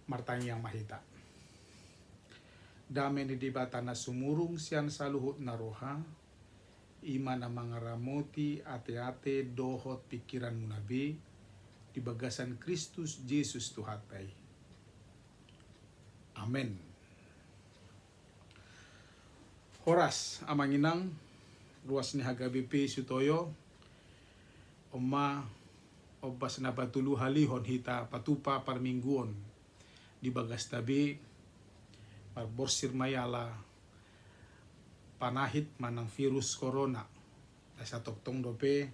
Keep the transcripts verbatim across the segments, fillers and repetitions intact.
Martangiang ma hita. Dame ni Debata na sumurung sian saluhut na roha, i ma na mangaramoti ateate dohot pingkiranmuna be di bagasan Kristus Jesus Tuhanta i. Amen. Horas amang inang, ruas ni H K B P Sutoyo. On ma ombas na patoluhalihon hita patupa parmingguon di bagasta be. Marborsir ma i ala panahit manang virus korona. Asa tongtong dope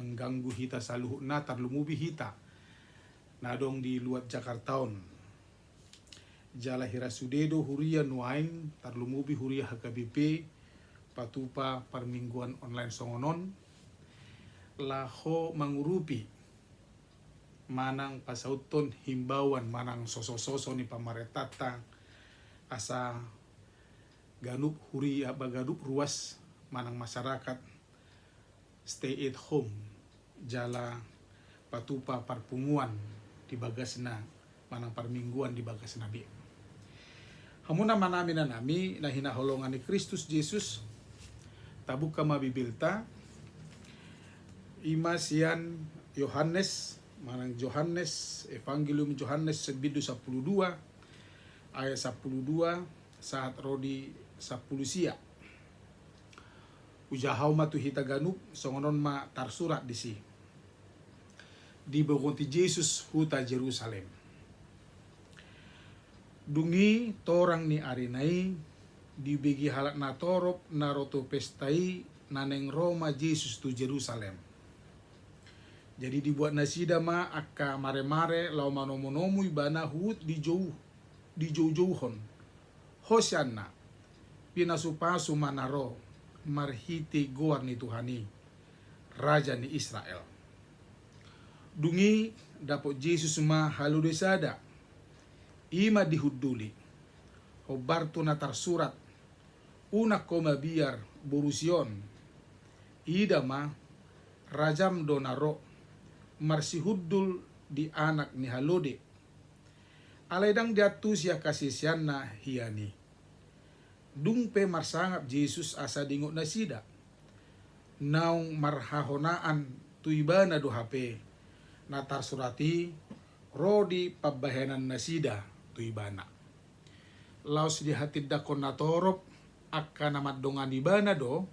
mengganggu hita saluhutna, tarlumobi hita na adong di luat Jakarta on. Jala hira sude do huria nuaeng, tarlumobi huria H K B P, patupa parmingguan online songon on, laho mangurupi manang pasauthon himbauan manang sosososo ni pamarentanta, asa ganup huria, ba ganup ruas manang masyarakat stay at home, jala patupa parpunguan di bagasna manang parmingguan di bagasna be. Hamu na manami nanami na hinaholongan ni Kristus Jesus, tabuka ma Bibilta, i ma sian Yohanes, manang Johannes, Evangelium Johannes bindu sampulu dua, ayat sampulu dua sahat ro di sampulu sia. Hujahahon ma tu hita ganup, songon on ma tarsurat disi. Dibogoti Jesus huta Jerusalem. Dung i torang ni arina i, dibege halak natorop na ro tu pesta i na naeng ro ma Jesus tu Jerusalem. Jadi dibuat nasida ma angka maremare laho manomunomu ibana huhut dijou, dijoujouhon. Hosianna, pinasupasu ma na ro marhite goar ni Tuhan i, Raja ni Israel. Dung i dapot Jesus ma halode sada, i ma dihunduli, hombar tu na tarsurat, unang ho mabiar boru Sion. Ida ma, rajam do na ro, marsihundul di anak ni halode. Alai ndang diantusi angka siseanna hian i. Dung pe marsangap Jesus asa diingot nasida, naung marhahonaan tu ibana do hape na tarsurat i ro di pambahenan nasida tu ibana. Laos dihatindangkon natorop angka na mandongani ibana do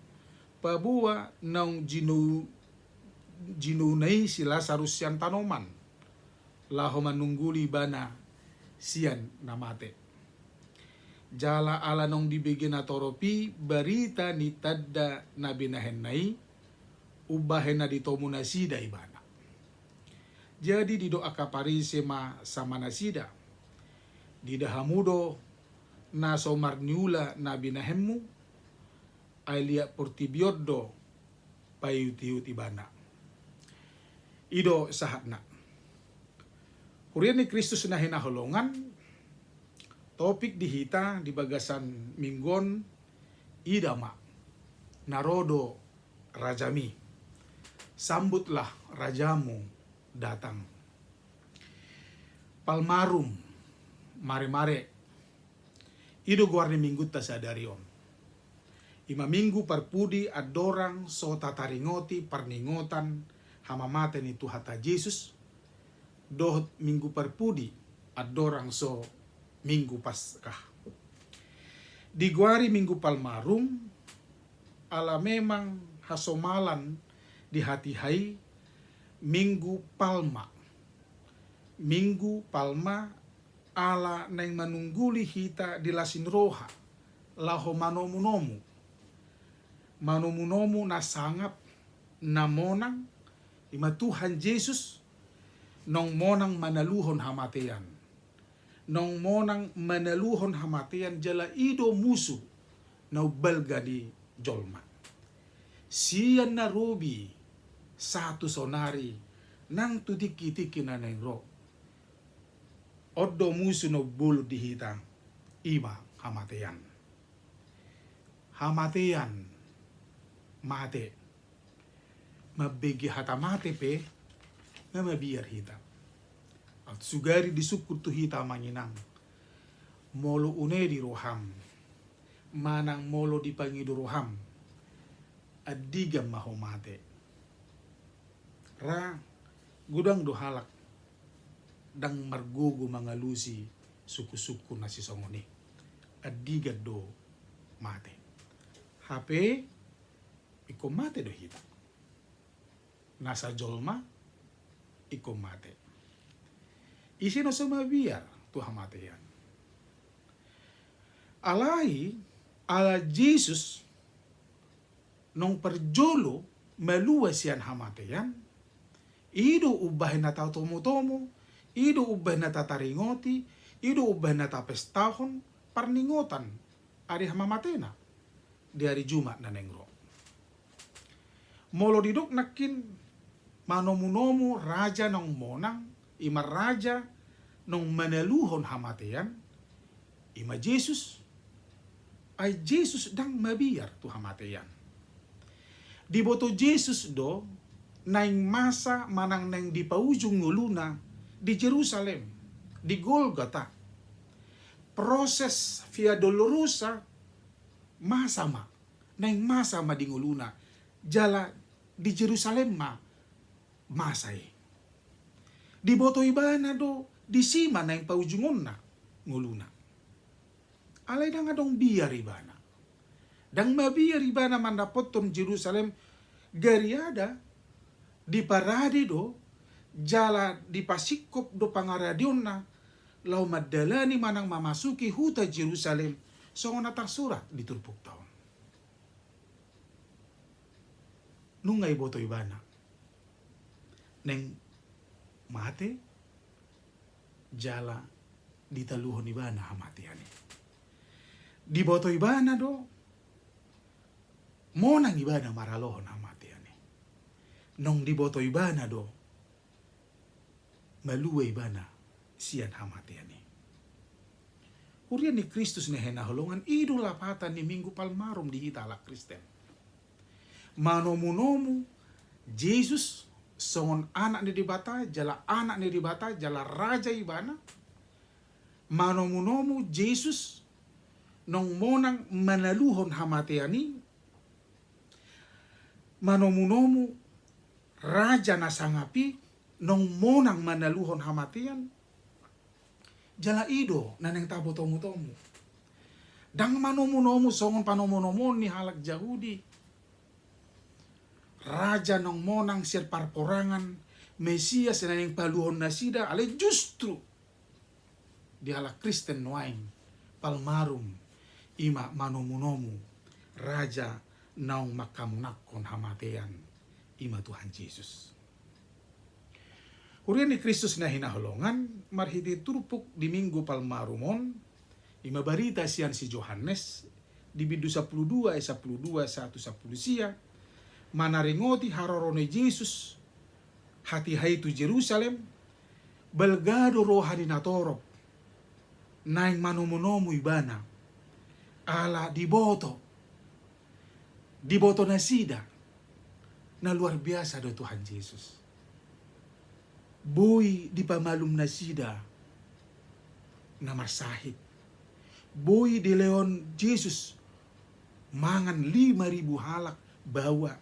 paboa naung jinou, jinouna i si Lasarus sian tanoman, laho manungguli ibana sian na mate. Jala ala naung dibege natorop i barita ni tanda na binahenna i, umbahen na ditomu nasida ibana. Jadi didok angka Parise ma sama nasida, diida hamu do na so marniula na binahenmu, ai liat portibi on do paihutihut ibana. I do sahatna. Huria ni Kristus na hinaholongan, topik di hita di bagasan minggu on, ida ma, na ro do rajami. Sambutlah rajamu datang. Palmarum, maremare. I do goar ni minggunta sadari on. I ma minggu parpudi andorang so tataringoti parningotan hamamate ni Tuhanta Jesus, dohot minggu parpudi andorang so minggu Paskah. Digoari minggu Palmarum, ala memang hasomalan di hatiha i minggu Palma. Minggu Palma ala naeng manungguli hita di las ni roha, laho manomunomu. Manomunomu na sangap, na monang, i ma Tuhan Jesus, naung monang manaluhon hamatean. Naung monang manaluhon hamatean jala i do musu na umbalga ni jolma. Sian na robi sahat tu saonari nang tu tingkitingki na naeng ro. On do musu na umbolon di hita, i ma hamatean. Hamatean, mate. Mambege hata mate pe, nga mabiar hita. Sugari disungkun tu hita amang inang, molo unedi roham manang molo dipangido roham, andigan ma ho mate. Ra, godang do halak ndang margogo mangalusi sungkun-sungkun na sisongon i. Andigan do mate. Hape ingkon mate do hita. Nasa jolma ingkon mate. Ise na so mabiar tu hamatean? Alai ala Jesus naung parjolo malua sian hamatean, i do umbahen na tatomu-tomu, i do umbahen na tataringoti, i do umbahen na tapestahon parningotan ari hamamatena di ari Jumat na naeng ro. Molo didok nangkin manomu-nomu raja naung monang, i ma raja naung manaluhon hamatean, i ma Jesus. Ai Jesus ndang mabiar tu hamatean. Diboto Jesus do naeng masa manang naeng dipaujung ngoluna di Jerusalem, di Golgota. Proses Via Dolorosa masa ma, naeng masa ma di ngoluna, jala di Jerusalem ma masa i. Diboto ibana do disi ma naeng paujungonna ngoluna. Alai ndang adong biar ibana. Ndang mabiar ibana mandapothon Jerusalem, gariada diparade do jala dipasingkop do pangaradeonna laho mandalani manang mamasuki huta Jerusalem, songon na tarsurat di turpukta on. Nunga diboto ibana naeng mate jala ditaluhon ibana hamatean i. Diboto ibana do monang ibana maralohon hamatean i. Naung diboto ibana do malua ibana sian hamatean i. Huria ni Kristus na hinaholongan, i do lapatan ni Minggu Palmarum di hita halak Kristen. Manomu-nomu Jesus songon Anak ni Debata, jala Anak ni Debata, jala Raja ibana. Manomu-nomu Jesus naung monang manaluhon hamatean i. Manomu-nomu Raja na sangap i naung monang manaluhon hamatean. Jala i do na naeng taboto tomu-tomu. Ndang manomu-nomu songon panomu-nomuon ni halak Jahudi, raja naung monang sian parporangan, Mesias na naeng paluahon nasida, alai justru di halak Kristen nuaeng Palmarum i ma manomu-nomu raja naung mangkamonangkon hamatean, i ma Tuhan Jesus. Huria ni Kristus na hinaholongan, marhite turpuk di Minggu Palmarum on, i ma barita sian si Johannes, di bindu sampulu dua, ayat sampulu dua sahat tu sampulu sia, manaringoti haroro ni Jesus hatiha i tu Jerusalem, balga do roha ni natorop naeng manomu-nomu ibana, ala diboto, diboto nasida na luar biasa do Tuhan Jesus. Boi dipamalum nasida na marsahit. Boi dilehon Jesus mangan lima ribu halak baoa.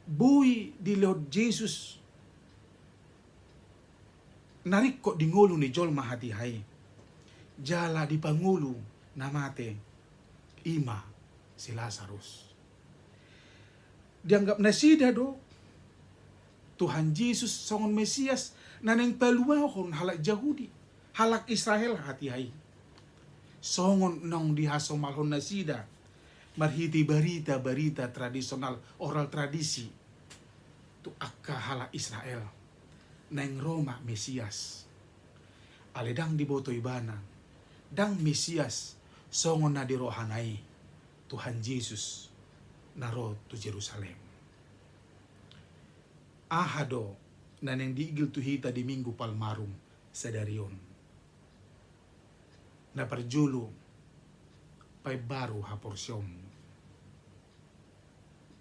Boi dilehon Jesus na ringkot di ngolu ni jolma hatiha i, jala dipangolu na mate, i ma si Lasarus. Dianggap nasida do Tuhan Jesus songon Mesias na naeng paluahon halak Jahudi, halak Israel hatiha i. Songon naung dihasomalhon nasida marhite barita-barita tradisional, oral tradisi, tu angka halak Israel, naeng ro ma Mesias. Alai ndang diboto ibana, ndang Mesias songon na di rohana i, Tuhan Jesus na ro tu Jerusalem. Aha do na naeng diigil tu hita di Minggu Palmarum sadari on? Na parjolo, paimbaru haporseaonmu.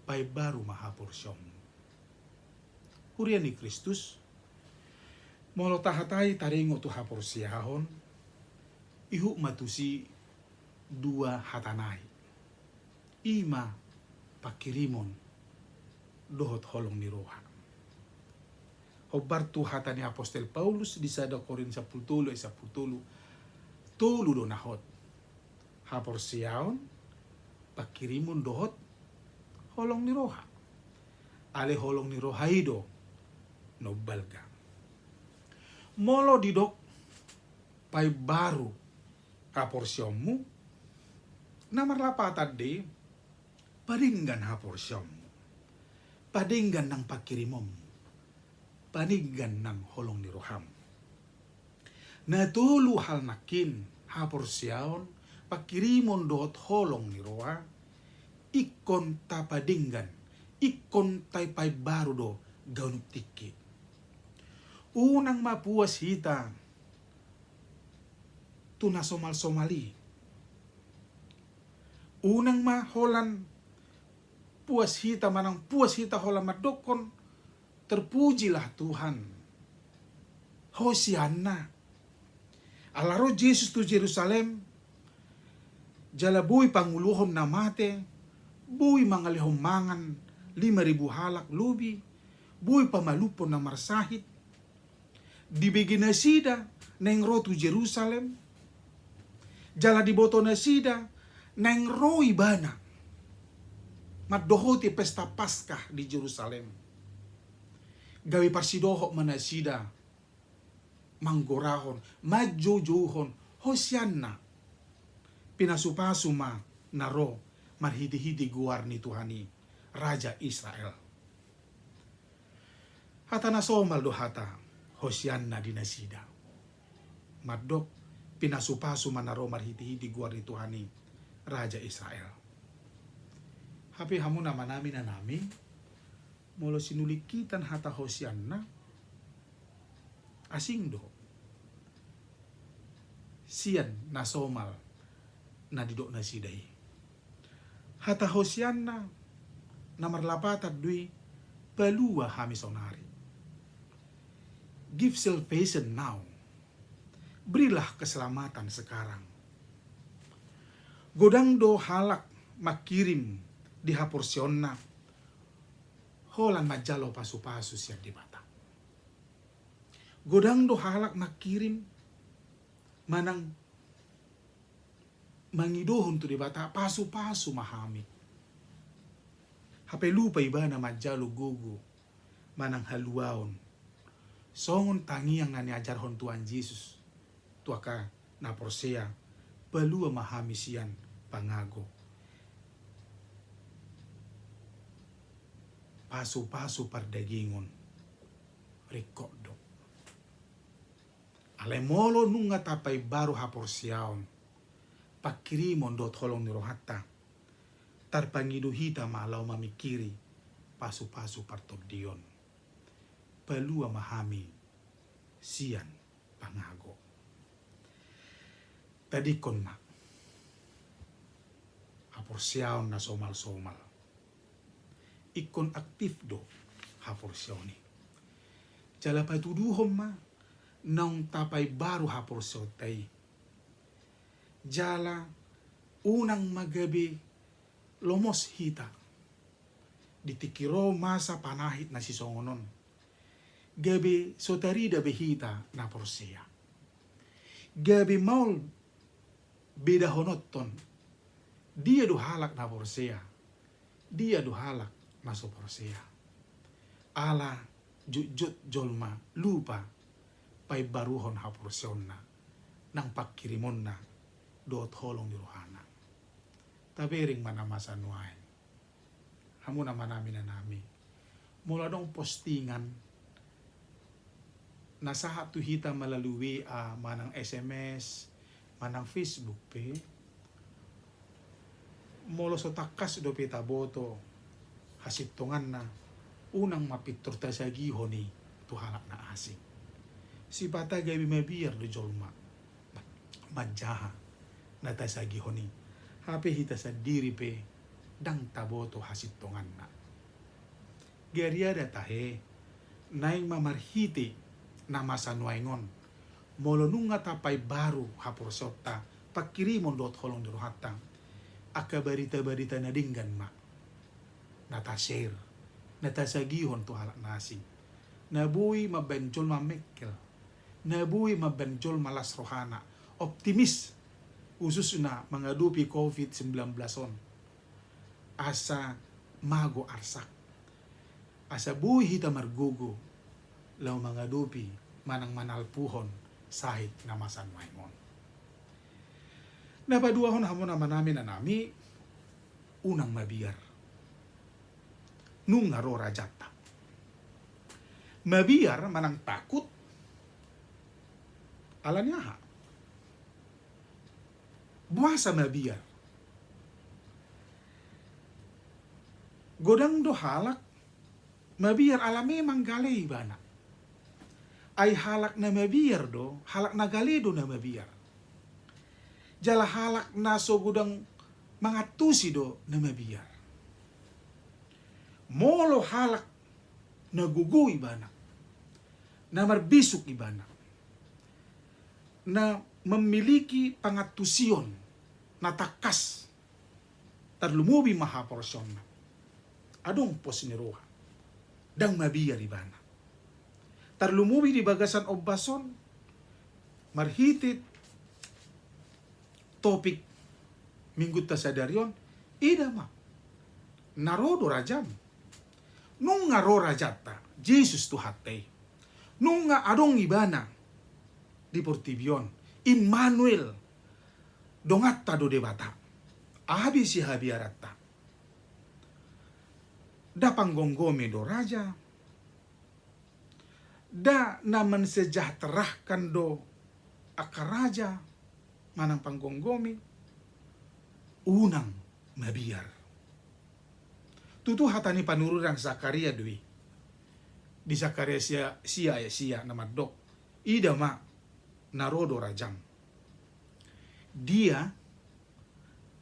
Paimbaru ma haporseaonmu. Huria ni Kristus, Molo tahatai taringot tu haporseaon, ihut ma tusi dua hata nai. I ma pangkirimon dohot holong ni roha. Hombar tu hata ni apostel Paulus di sada Korintus sampulu tolu ayat sampulu tolu, tolu do na hot. Haporseaon, pangkirimon dohot holong ni roha. Alai holong ni roha i do na umbalga. Molo didok paimbaru haporseaonmu, na marlapatan do i, padenggan haporseaonmu, padenggan nang pangkirimonmu, padenggan nang holong ni roham. Na tolu hal nangkin, haporseaon, pangkirimon dohot holong ni roha, ingkon tapadenggan, ingkon tapaimbaru do ganup tingki. Unang ma puas hita tu na somal-somal i. Unang ma holan puas hita manang puas hita holan mandokkon, "Terpujilah Tuhan." Hosianna. Ala ro Jesus tu Jerusalem, jala boi pangulohon na mate, boi mangalehon mangan lima ribu halak lobi, boi pamalumhon na marsahit. Dibege nasida naeng ro tu Jerusalem, jala diboto nasida naeng ro ibana mandohoti pesta Paskah di Jerusalem. Gabe parsidohot ma nasida manggorahon, manjoujouhon, "Hosianna! Pinasupasu ma na ro marhitehite goar ni Tuhan i, Raja Israel." Hata na somal do hata hosianna di nasida. Mandok, "Pinasupasu ma na ro marhitehite goar ni Tuhan i, Raja Israel." Hape hamu na manami nanami, molo sinulingkitan hata hosianna, asing do sian na somal na didok nasida i. Hata hosianna na marlapatan do i, "Palua hami saonari." Give salvation now. Berilah keselamatan sekarang. Godang do halak mangkirim di haporseaonna holan manjalo pasupasu sian Debata. Godang do halak mangkirim manang mangidohon tu Debata, "Pasupasu ma hami." Hape lupa ibana manjalo gogo manang haluaon. Songon tangiang na niajarhon Tuhan Jesus tu angka na porsea, "Palua ma hami sian pangago." Pasupasu pardagingon ringkot do. Alai molo nunga tapaimbaru haporseaon, pangkirimon dohot holong ni rohanta, tarpangido hita ma laho mamingkiri pasupasu partondion. "Palua ma hami sian pangago." Tadingkon ma haporseaon na somal-somal. Ingkon aktif do haporseaon i. Jala patuduhon ma naung tapaimbaru haporseaonta i. Jala unang ma gabe lomos hita di tingki ro masa panahit na sisongon on. Gabe so tarida be hita na porsea. Gabe maol bedahononton, dia do halak na porsea, dia do halak na so porsea. Ala jotjot jolma lupa paimbaruhon haporseaonna nang pangkirimonna dohot holong ni rohana. Tabereng ma na masa nuaeng. Hamu na manami nanami, molo adong postingan na sahat tu hita malalui W A manang S M S manang Facebook pe, molo so tangkas dope taboto hasintonganna, unang ma pintor tasagihon i tu halak na asing. Sipata gabe mabiar do jolma manjaha na tasagihon i. Hape hita sandiri pe ndang taboto hasintonganna. Gariada tahe, naeng ma marhite na masa nuaeng on. Molo nunga tapaimbaru haporseaonta, pangkirimon dohot holong ni rohanta, angka barita-barita na denggan ma na ta-share, na tasagihon tu halak na asing, na boi mambahen jolma mengkel, na boi mambahen jolma las rohana, optimis, khususna mangadopi covid sembilan belas on. Asa mago arsak, asa boi hita margogo laho mangadopi manang manalpuhon sahit na masa nuaeng on. Na paduahon, hamu amanami, inanami, unang mabiar. Nunga ro rajanta. Mabiar manang takut ala ni aha? Boasa mabiar? Godang do halak mabiar ala memang gale ibana. Ai halak na mabiar do, halak na gale do na mabiar. Jala halak na so godang mangantusi do na mabiar. Molo halak na gogo ibana, na marbisuk ibana, na memiliki pangantusion na tangkas, tarlumobi ma haporseaonna, adong pos ni roha, ndang mabiar ibana. Tarlumobi di bagasan ombas on, marhite topik minggunta sadari on, ida ma, na ro do rajam. Nunga ro rajanta, Jesus Tuhanta i. Nunga adong ibana di portibi on, Immanuel, donganta do Debata. Aha be sihabiaranta? Nda panggomgomi do raja, nda na mensejahterakan do angka raja manang panggomgomi, unang mabiar. Tutu hata ni panurirang Sakaria do i. Di Sakaria sia, sia ayat sia na mandok, ida ma, na ro do rajam. Dia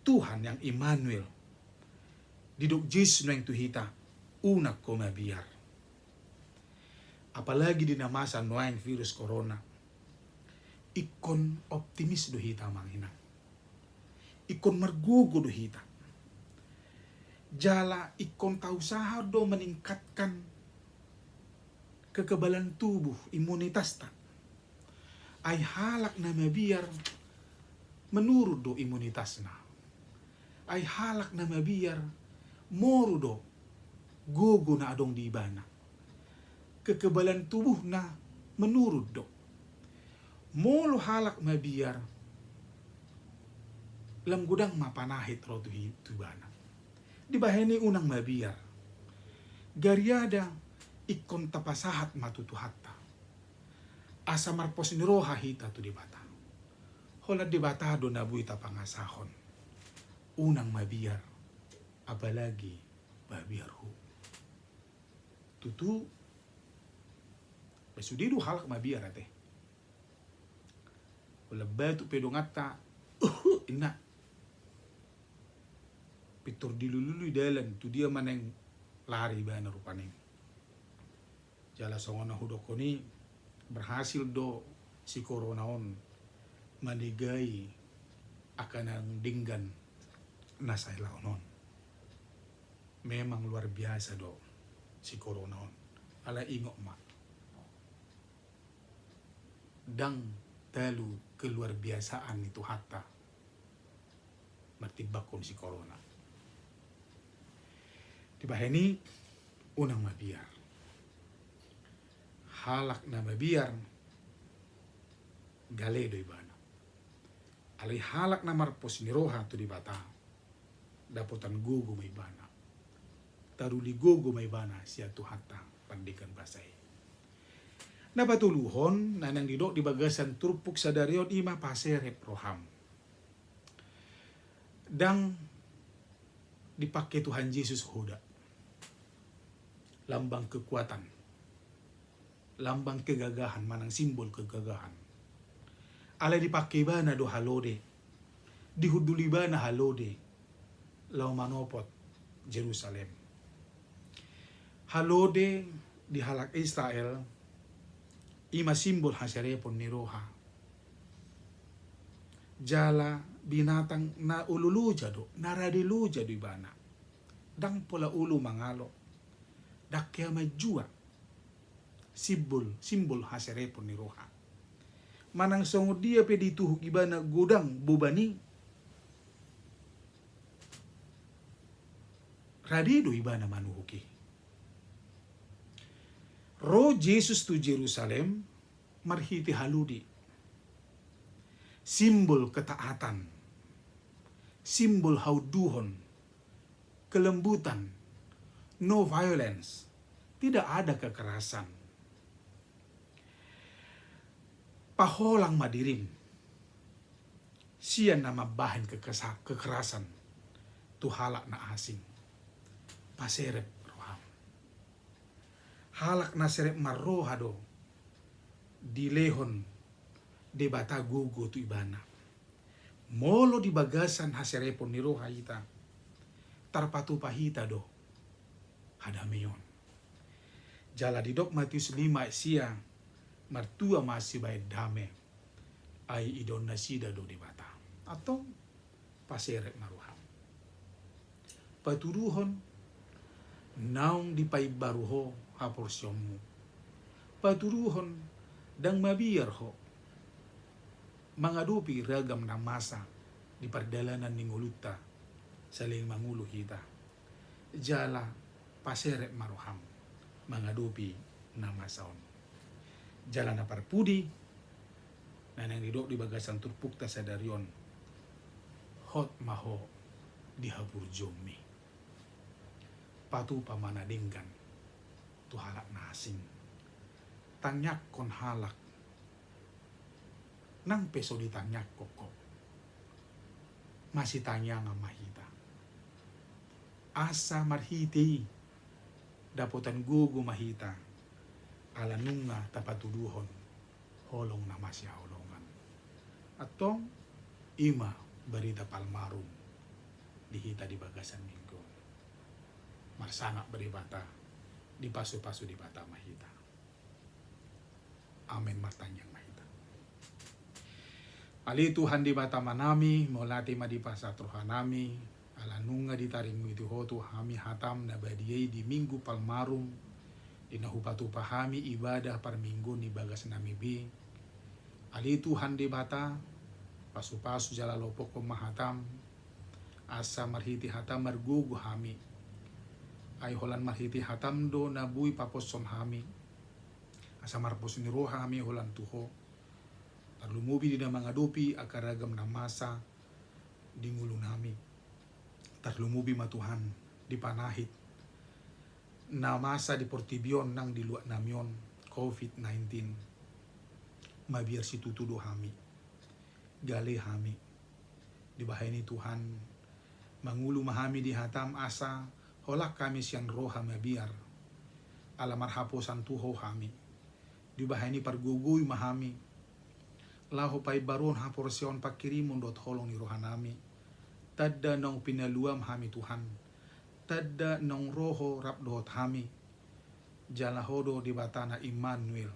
Tuhan yang Immanuel. Didok Jesus nuaeng tu hita, unang ho mabiar. Apalagi di na masa nuaeng virus corona, ingkon optimis do hita, amang inang. Ingkon margogo do hita. Jala ingkon tausaha do meningkatkan kekebalan tubuh, imunitasta. Ai halak na mabiar menurun do imunitasna. Ai halak na mabiar moru do gogo na adong di ibana. Kekebalan tubuhna menurun do. Molo halak mabiar, lam godang ma panahit ro tu hi-, tu ibana. Dibahen i unang mabiar. Gariada ingkon tapasahat ma tu Tuhanta. Asa marpos ni roha hita tu Debata. Holan Debata do na boi tapangasahon. Unang mabiar, apalagi mabiar hu. Tutu, ba sude do halak mabiar ate. Holan batu pe donganta, uhu, inna. Pintor dilului dalan, tu dia ma naeng lari ibana rupani. Jala songon na hudokkon i, berhasil do si corona on manegai angka na denggan na sahelaon on. Memang luar biasa do si corona on. Alai ingot ma, ndang talu keluarbiasaan ni Tuhanta martimbangkon si corona. Dibahen i unang mabiar. Halak na mabiar gale do ibana. Alai halak na marpos ni roha tu Debata, dapotan gogo ma ibana. Taruli gogo ma ibana sian Tuhanta, pandenggan basa i. Na patoluhon, na naeng didok di bagasan turpuk sadari on, i ma paserep roham. Ndang dipake Tuhan Jesus hoda. Lambang kekuatan. Lambang kegagahan, manang simbol kegagahan. Alai dipake ibana do halode. Dihundul ibana halode. Laho manopot Jerusalem. Halode di halak Israel I ma simbol haserepon ni roha. Jala binatang na olo loja do, na rade loja do ibana. Ndang pola olo mangalo. Ndang hea manjua. Simbol, simbol haserepon ni roha. Manang songon dia pe dituhuk ibana godang boban i, rade do ibana manuhuk i. Ro Jesus tu Jerusalem marhite haludi. Simbol ketaatan, simbol haunduhon, kelembutan, no violence, tidak ada kekerasan. Paholang ma dirim sian na mambahen kekesa-, kekerasan tu halak na asing. Paserep roham. Halak na serep marroha do dilehon Debata gogo tu ibana. Molo di bagasan haserepon ni roha hita, tarpatupa hita do hadameon. Jala didok Matius lima ayat sia, martua ma sibahen dame, ai idaon nasida do Debata. Antong, paserep ma roham. Patuduhon naung dipaimbaru ho haporseaonmu. Patuduhon ndang mabiar ho mangadopi ragam na masa di pardalanan ni ngolunta saleleng mangolu hita. Jala paserep ma roham mangadopi na masa on. Jala na parpudi, na naeng didok di bagasan turpukta sadari on, hot ma ho di haburjuonmi. Patupa ma na denggan tu halak na asing. Tangiangkon halak nang pe so ditangiangkon ho, masitangiangan ma hita. Asa marhite i dapotan gogo ma hita, ala nunga tapatuduhon holong na masihaholongan. Antong, i ma barita Palmarum di hita di bagasan minggu on. Marsangap ma Debata, dipasupasu Debata ma hita. Amen. Martangiang ma hita. Ale Tuhan Debata Amanami, mauliate ma dipasahat rohanami, ala nunga ditaringmoti Ho tu hami hatam na badia i di Minggu Palmarum, di na hupatupa hami ibadah parmingguon di bagasnami be. Ale Tuhan Debata, pasupasu jala lopokkon ma hatam, asa marhite hatam margogo hami. Ai holan marhite hatam do na boi paposhon hami, asa marpos ni roha hami holan tu Ho. Tarlumobi di na mangadopi angka ragam na masa di ngolunami. Tarlumobi ma Tuhan di panahit na masa di portibi on nang di luatnami on, covid nineteen. Mabiar situtu do hami. Gale hami. Dibahen i Tuhan, mangolu ma hami di hatam asa holan hami sian roha mabiar. Ala marhaposan tu Ho hami. Dibahen i pargogoi ma hami laho paimbaruhon haporseaon pangkirimon dohot holong ni rohanami. Tanda naung pinaluam hami Tuhan. Tanda naung ro Ho rap dohot hami. Jala Ho do Debata na Immanuel,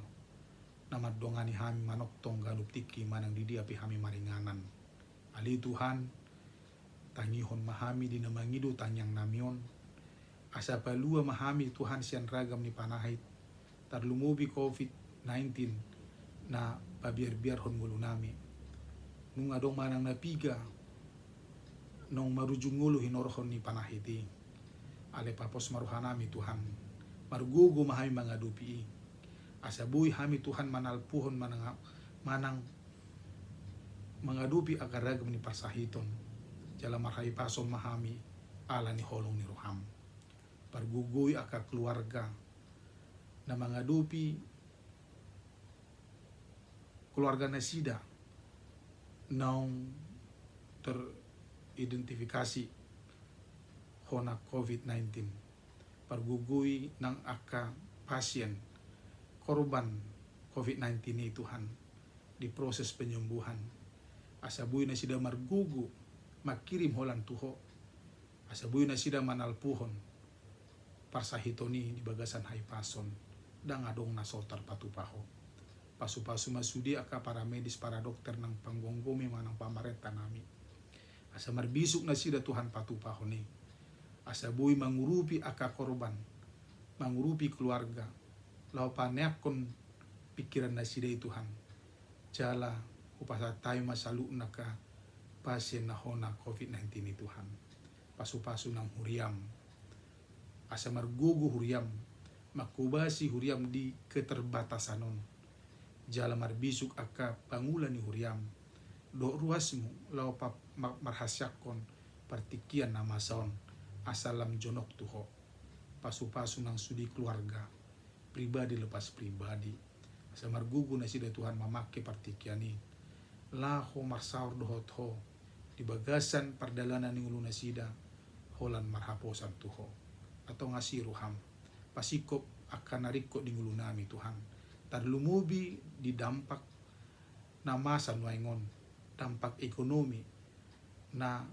na mandongani hami manongtong ganup tingki manang di dia pe hami maringanan. Ale Tuhan, tangihon ma hami di na mangido tangiangnami on. Asa palua ma hami Tuhan sian ragam ni panahit, tarlumobi covid nineteen na pabiarbiarhon ngolunami. Nunga adong manang na piga naung marujung ngolu hinorhon ni panahit i. Alai papos ma rohanami Tuhan, margogo ma hami mangadopi i. Asa boi hami Tuhan manalpuhon manang, manang mangadopi angka ragam ni parsahiton. Jala marhahipason ma hami ala ni holong ni roham. Pargogoi angka keluarga na mangadopi keluarga nasida naung teridentifikasi hona covid nineteen. Pargogoi nang angka pasien korban covid nineteen i Tuhan di proses penyembuhan. Asa boi nasida margogo mangkirim holan tu Ho. Asa boi nasida manalpuhon parsahiton i di bagasan hahipason, ndang adong na so tarpatupa Ho. Pasu-pasu ma sude angka para medis, para dokter nang panggomgomi manang pamarenta nami. Asa marbisuk nasida Tuhan patupahon i. Asa boi mangurupi angka korban, mangurupi keluarga, laho paneangkon pikiran nasida i Tuhan. Jala hupasahat hami ma saluhutna angka pasien na hona covid nineteen i Tuhan. Pasu-pasu nang huriam. Asa margogo huriam, mangkobasi huriam di keterbatasan on. Jala marbisuk angka pangula ni huriam. Dohot ruasmu laho pa-, ma-, marhasianghon partingkian na masa on. Asa lam jonok tu ho. Pasu-pasu nang sude keluarga. Pribadi lepas pribadi. Asa margogo nasida Tuhan mamangke partingkian i. Laho marsaor dohot ho. Di bagasan pardalanan ni ngolu nasida. Holan marhaposan tu ho. Antong asi roham. Pasingkop angka na ringkot di ngolu nami Tuhan. Tarlumobi di dampak na masa nuaeng on. Dampak ekonomi. Na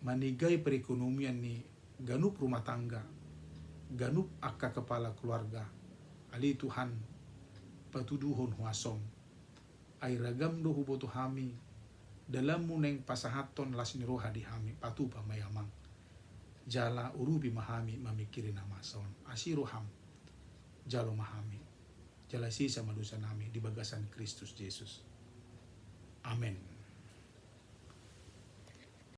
manegai perekonomian ni ganup rumah tangga, ganup angka kepala keluarga. Ale Tuhan, patuduhon huasom. Ai ragam do huboto hami, dalanmu naeng pasahathon las ni roha di hami, patupa ma i Amang. Jala urupi ma hami mamingkiri na masa on. Asi roham, jalo ma hami. Jala sesa ma dosa nami di bagasan Kristus Jesus. Amen.